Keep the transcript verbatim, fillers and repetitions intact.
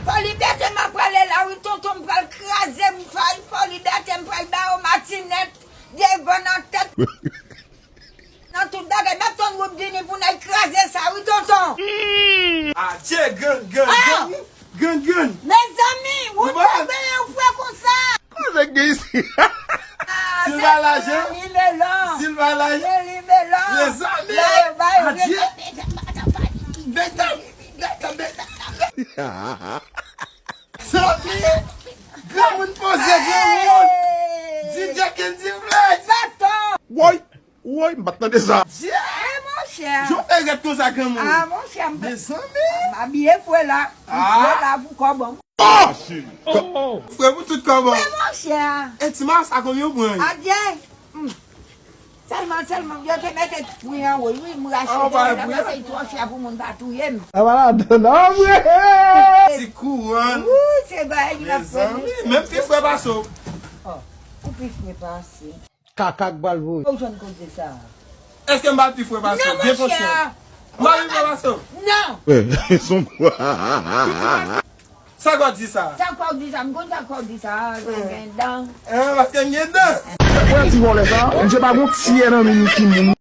Fò Libète m ap prale la wi, tonton, m pral kraze m, fò, fò Libète m pral ba yo matinèt devan nan tèt. Nan tout bagay, m ap tann Woodini pou n al kraze sa wi, tonton. Adje, grann, grann, grann, grann, grann. Mezanmi, ou pa benyen ou fre konsa. Koze gen isi? Silva lajan. Li melon. Silva lajan. Li melon. Mezanmi. La yo ba yo Adje. rete. Beta, beta, beta. Zanmi. Granmoun poze, granmoun. D J Kendy Blaze. Baton. Woy, woy, m pa t tande sa. E monchè. Jan w fè rèd konsa, granmoun. Ah, monchè, m Mezanmi. m abiye fre la. M Ah. fre la pou kòb. Fre pou tout kòb. E monchè. E ti mars sa konbyen w pran? Adye. Hmm. Sèlman, sèlman, yo te mete pri anwo wi, m rache Ah, te pa la pri. Paske li twò chè pou moun pa touye m. Sa pa ladan non, vre. Ti kouwòn. Wi, se bagay li ap fè. Mezanmi, menm pi fre pase w. Ou pi fre pase. Kaka k bal voye. Ou jwenn koze sa. Èske m pa pi fre pase w? Non, Byen monchè. konsyan. M pa pi fre pase w. Non. Son Sa k w di sa? Sa kwa w di sa? M konn sa kwa w di sa. Ou gen dan. An, paske m gen dan. Wè ti vòlè sa, misye pa gon tyè nan men ki moun.